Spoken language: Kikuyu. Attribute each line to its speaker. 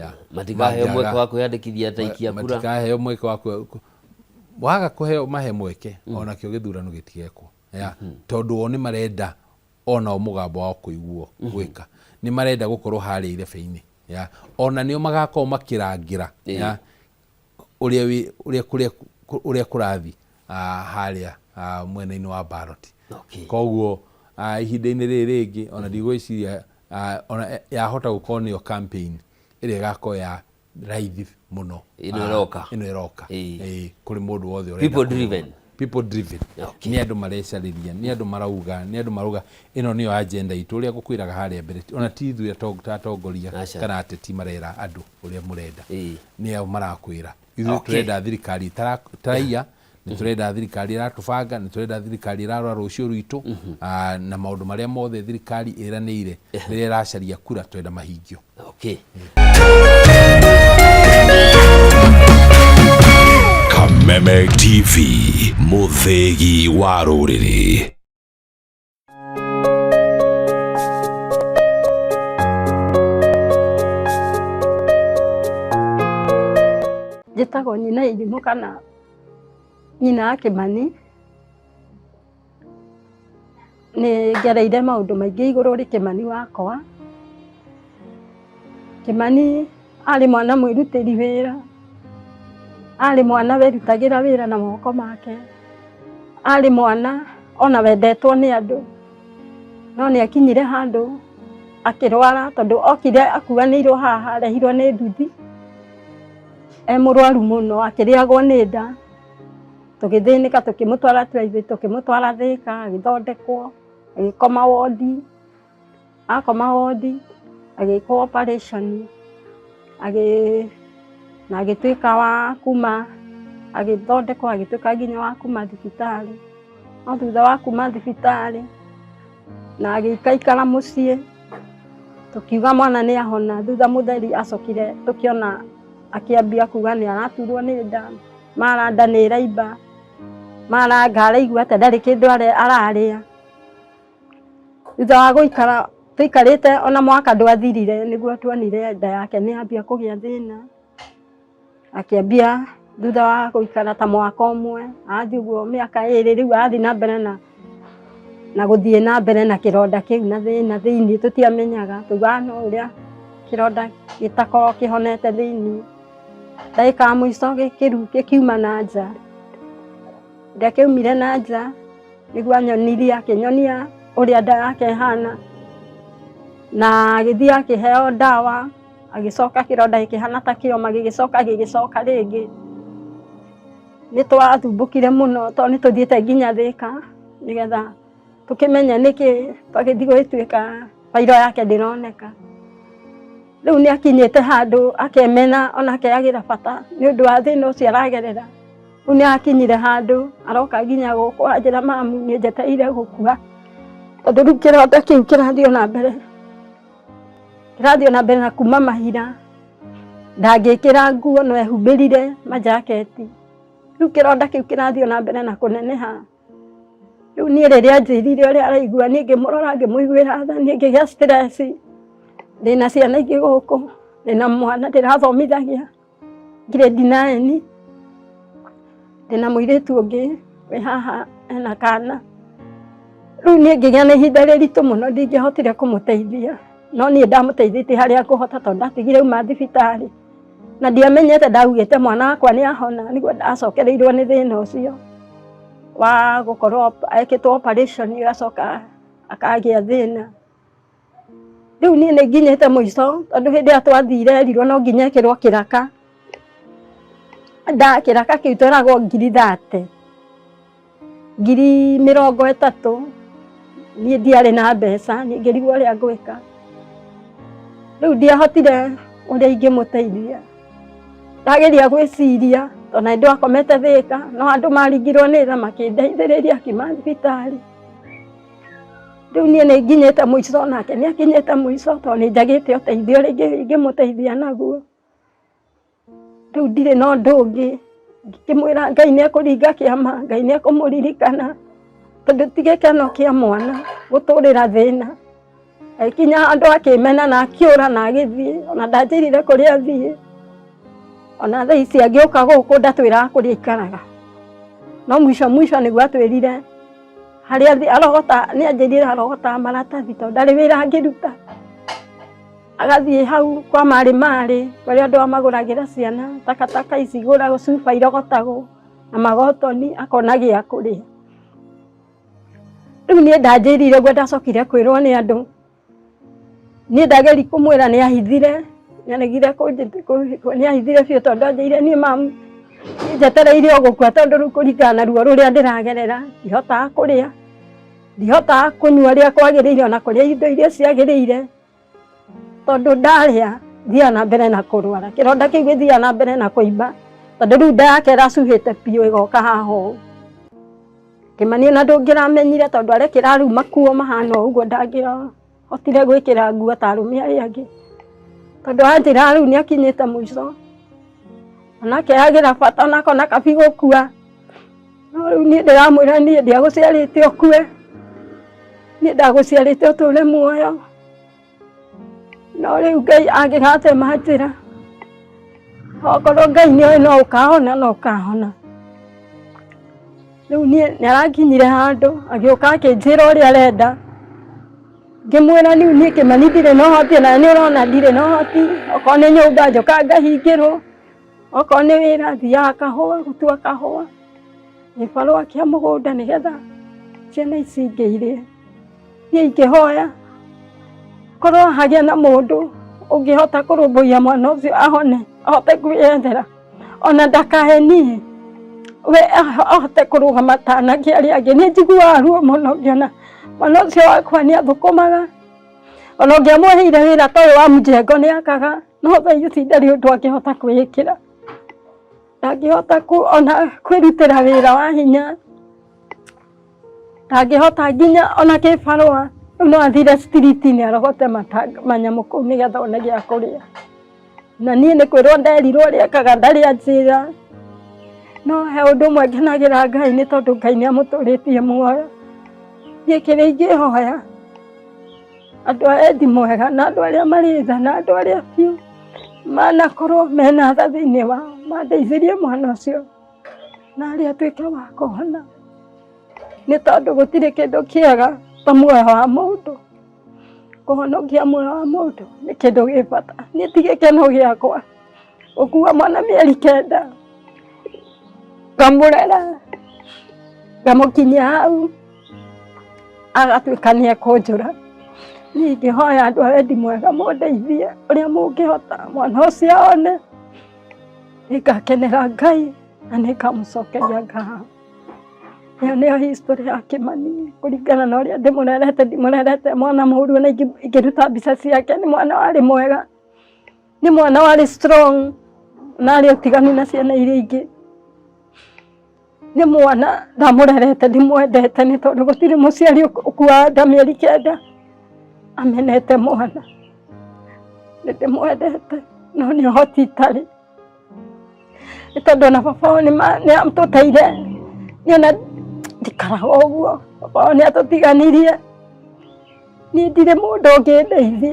Speaker 1: Yeah.
Speaker 2: Matikaheo
Speaker 1: Mangĩaga-
Speaker 2: mweke wa kwĩyandĩkithia ta ikia kura.
Speaker 1: Matikaheo mweke wa waga kũheo mahe mweke, onakĩo gĩthurano gĩtigekwo. Yeah. Tondũ o nĩ marenda onao mũgambo wao kũiguo gwĩka, nĩ marenda gũkorwo harĩa irebe-inĩ. Yeah. Ona nĩo magakorwo makĩrangĩra, yeah, ũrĩa wĩ- ũrĩa kũrĩa ũrĩa kũrathi harĩa mwena-inĩ wa ballot. Koguo ihinda-inĩ rĩrĩ rĩngĩ ona ndigwĩciria ona yahota gũkorwo nĩyo campaign ĩrĩa ĩgakorwo ya raithi mũno.
Speaker 2: Ĩno ĩroka.
Speaker 1: Ĩno ĩroka. Ĩĩ, kũrĩ mũndũ wothe ũrenda
Speaker 2: People
Speaker 1: kũrũgama.
Speaker 2: driven.
Speaker 1: People driven. Nĩ andũ marecarĩria, nĩ andũ marauga, nĩ andũ marauga ĩno nĩyo agenda itũ, ũrĩa ngũkwĩraga harĩa mbere, ona ti ithuĩ ta atongoria
Speaker 2: Aca.
Speaker 1: kana ateti marera andũ ũrĩa mũrenda. Nĩ ao marakwĩra. Ithuĩ tũrenda thirikari ĩtaraiya, nĩ tũrenda thirikari ĩratũbanga, nĩ tũrenda thirikari ĩrarora rũciũ rwitũ, na maũndũ marĩa mothe thirikari ĩranĩire rĩrĩa ĩracaria kura tũrenda mahingio.
Speaker 3: Kameme TV, mũthĩgi wa rũrĩrĩ.
Speaker 4: Njĩtagwo nyina Irimũ kana nyina wa Kĩmani. Nĩ ngereire maũndũ maingĩ igũrũ rĩ Kĩmani wakwa. Kĩmani arĩ mwana mwĩrutĩri wĩra, arĩ mwana werutagĩra wĩra na moko make, arĩ mwana ona wendetwo nĩ andũ, no nĩ akinyire handũ akĩrwara tondũ okire akuanĩirwo haha, arehirwo nĩ nduthi e mũrwaru mũno, akĩrĩagwo nĩ nda, tũgĩthĩnĩka, tũkĩmũtwara private, tũkĩmũtwara Thĩka, agĩthondekwo, agĩkoma wodi, akoma wodi, agĩkwo operation, na agĩtuĩka wa kuma, agĩthondekwo agĩtuĩka nginya wa kuma thibitarĩ. No thutha wa kuma thibitarĩ na agĩikaikara mũciĩ, tũkiuga mwana nĩ ahona. Thutha mũtheri acokire tũkĩona akĩambia kuga nĩ araturwo nĩ nda, mara nda nĩ ĩraimba, mara anga araigua ta ndarĩ kĩndũ ararĩa. Thutha wa gũikara tũikarĩte ona mwaka ndwathirire nĩguo tuonire nda yake nĩ yambia kũgĩa thĩna. Akĩambia thutha wa gũikara ta mwaka ũmwe, athiĩ ũguo mĩaka ĩrĩ rĩu athiĩ na mbere na gũthiĩ na mbere na kĩronda kĩu na thĩna thĩiniĩ tũtiamenyaga, tugaga no ũrĩa kĩronda gĩtakoragwo kĩhonete thĩiniĩ. Ndagĩka ya mũico gĩkiuma na nja. Rĩrĩa kĩaumire na nja nĩguo anyonirie, akĩnyonia ũrĩa nda yake ĩhana, na agĩthiĩ akĩheo ndawa, agĩcoka kĩronda gĩkĩhana ta kĩoma, gĩgĩcoka gĩgĩcoka rĩngĩ. Nĩ twathumbũkire mũno tondũ nĩ tũthiĩte nginya Thĩka nĩgetha tũkĩmenye nĩkĩ, twagĩthiĩ gũgĩtuĩka bairo yake ndĩroneka. Rĩu nĩ akinyĩte handũ akemena ona akeyagĩra bata nĩ ũndũ wa thĩna ũcio aragerera. Rĩu nĩ akinyire handũ aroka nginya gũkũ anjĩra mamu nĩ njetereire gũkua, tondũ rĩu kĩronda kĩu kĩrathiĩ ona mbere, kĩrathiĩ ona mbere na kuma mahira, ndangĩkĩra nguo no ehumbĩrire majaketi. Rĩu kĩronda kĩu kĩrathiĩ ona mbere na kũneneha. Rĩu niĩ rĩrĩa anjĩrire ũrĩa araigua, niĩ ngĩmũrora ngĩmũiguĩra tha, niĩ ngĩgĩa stress. Ndĩna ciana ingĩ gũkũ, ndĩna mwana ndĩrathomithagia grade 9, ndĩna mũirĩtu ũngĩ wĩ haha ena kana. Rĩu niĩ ngĩgĩa na ihinda rĩritũ mũno, ndingĩahotire kũmũteithia, no niĩ ndamũteithĩtie harĩa ngũhota tondũ ndatigire auma thibitarĩ. Na ndiamenyete, ndaugĩte mwana wakwa nĩ ahona, nĩguo ndacokereirwo nĩ thĩna ũcio wa gũkorwo ekĩtwo operation agacoka akagĩa thĩna. Rĩu niĩ nĩ nginyĩte mũico tondũ hĩndĩ ĩrĩa twathire erirwo no nginya ekĩrwo kĩraka. Nda kĩraka kĩu tweragwo ngiri thate, ngiri mĩrongo ĩtatũ. Niĩ ndiarĩ na mbeca, niĩ ngĩrigwo ũrĩa ngwĩka. Rĩu ndiahotire ũrĩa ingĩmũteithia. Ndageria gwĩciria tondũ nĩ ndwakomete Thĩka, no andũ maringirwo nĩ tha makĩndeithĩrĩria akiuma thibitarĩ. Rĩu niĩ nĩ nginyĩte mũico nake nĩ akinyĩte mũico tondũ nĩ njagĩte ũteithio ũrĩa ingĩmũteithia naguo. Rĩu ndirĩ na ũndũ ũngĩ, ngĩmwĩra Ngai nĩ ekũringa kĩama, Ngai nĩ ekũmũririkana, tondũ ti gĩkeno kĩa mwana gũtũrĩra thĩna. Agĩkinya handũ akĩmena na akĩũra na agĩthiĩ, ona ndanjĩrire kũrĩa athiĩ. Ona thaa ici angĩũka gũkũ ndatwĩraga kũrĩa aikaraga, no mwisho mwisho nĩguo atwĩrire harĩa athiĩ arogota. Nĩ anjĩrire arogotaga maratathi tondũ ndarĩ wĩra angĩruta, agathiĩ hau kwa marĩ marĩ kũrĩa andũ amagũragĩra ciana takataka ici igũragwo, cuba irogotagwo na magotoni, akona gĩa kũrĩa. Rĩu niĩ ndanjĩrire ũguo, ndacokire kwĩrwo nĩ andũ. Niĩ ndageri kũmwĩra, nĩ ahithire, nĩ aregire, nĩ ahithire biũ, tondũ anjĩire, "Niĩ mamu, njetereire o gũkua, tondũ rĩu kũringana na ruo rũrĩa ndĩragerera, ndihotaga kũrĩa, ndihotaga kũnyua ũrĩa kwagĩrĩire, ona kũrĩa indo iria ciagĩrĩire, tondũ ndarĩa thiaga na mbere na kũrwara, kĩronda kĩu gĩthiaga na mbere na kũimba, tondũ rĩu nda yake ĩracuhĩte biũ ĩgoka haha ũũ." Kĩmani ona ndũngĩramenyire, tondũ arekĩra rĩu makuo mahana ũguo, ndangĩrahotire gwĩkĩra nguo ta arũme arĩa angĩ, tondũ anjĩra rĩu nĩ akinyĩte mũico, onake agĩra bata, onakona kabi gũkua. No rĩu niĩ ndĩramwĩra, "Niĩ ndiagũciarĩte ũkue, niĩ ndagũciarĩte ũtũre muoyo. No rĩu Ngai angĩgatema njĩra, okorwo Ngai nĩoĩ no ũkahona, no ũkahona." Rĩu niĩ nĩ arakinyire handũ agĩũka akĩnjĩra ũrĩa arenda. Ngĩmwĩra, "Rĩu niĩ Kĩmani ndirĩ na ũhoti, na nĩ ũrona ndirĩ na ũhoti. Okorwo nĩ nyũmba njoka ngahingĩrwo, okorwo nĩ wĩra thiaga kahũa, gũtua kahũa, gĩbarũa kĩa mũgũnda, nĩgetha ciana ici ingĩ irĩe." Niĩ ingĩhoya korwo hagĩa na mũndũ ũngĩhota kũrũmbũiya mwana ũcio ahone, ahote kwĩyethera, ona ndakae niĩ, we ahote kũrũgama ta anake arĩa angĩ. Nĩ njiguaga ruo mũno ngĩona mwana ũcio wakwa nĩ athũkũmaga, ona ũngĩamweheire wĩra ta ũyũ wa mjengo nĩ akaga, no thaa ici ndarĩ ũndũ angĩhota kwĩĩkĩra, ndangĩhota ona kwĩrutĩra wĩra wa hinya, ndangĩhota nginya ona kĩbarũa. Rĩu no athire street-inĩ arogote manyamũ kũu nĩgetha one gĩa kũrĩa. Na niĩ nĩ kwĩrwo nderirwo ũrĩa ekaga, ndarĩ anjĩra. No he ũndũ ũmwe ngenagĩra Ngai, nĩ tondũ Ngai nĩ amũtũrĩtie muoyo. Niĩ kĩrĩa ingĩhoya andũ a wendi mwega na andũ arĩa marĩ tha na andũ arĩa biũ manakorwo mena tha thĩinĩ wao, mandeithĩrie mwana ũcio na arĩa atuĩke wa kũhona, nĩ tondũ gũtirĩ kĩndũ kĩega ta muoyo wa mũndũ. Kũhonokia muoyo wa mũndũ nĩ kĩndũ gĩ bata. Niĩ ti gĩkeno gĩakwa gũkua mwana mĩeri 9, ngamũrera, ngamũkinyia hau agatuĩka nĩ ekũnjũra. Niĩ ingĩhoya andũ a wendi mwega mũndeithie ũrĩa mũngĩhota mwana ũcio one, nĩngakenera Ngai na nĩngamũcokeria ngatho. Ĩyo nĩyo history ya Kĩmani kũringana na ũrĩa ndĩmũrerete. Ndimũrerete mwana mũru, ona ingĩruta mbica ciake, nĩ mwana warĩ mwega, nĩ mwana warĩ strong na arĩ ũtiganu na ciana iria ingĩ. Nĩ mwana ndamũrerete ndimwendete, nĩ tondũ gũtirĩ mũciari ũkuaga nda mĩeri 9 amenete mwana. Nĩ ndĩmwendete, no nĩ ũhoti itarĩ, nĩ tondũ ona baba wao nĩ atũteire. Niĩ ona ndikaraga ũguo, baba wao nĩ atũtiganirie. Niĩ ndirĩ mũndũ ũngĩndeithia.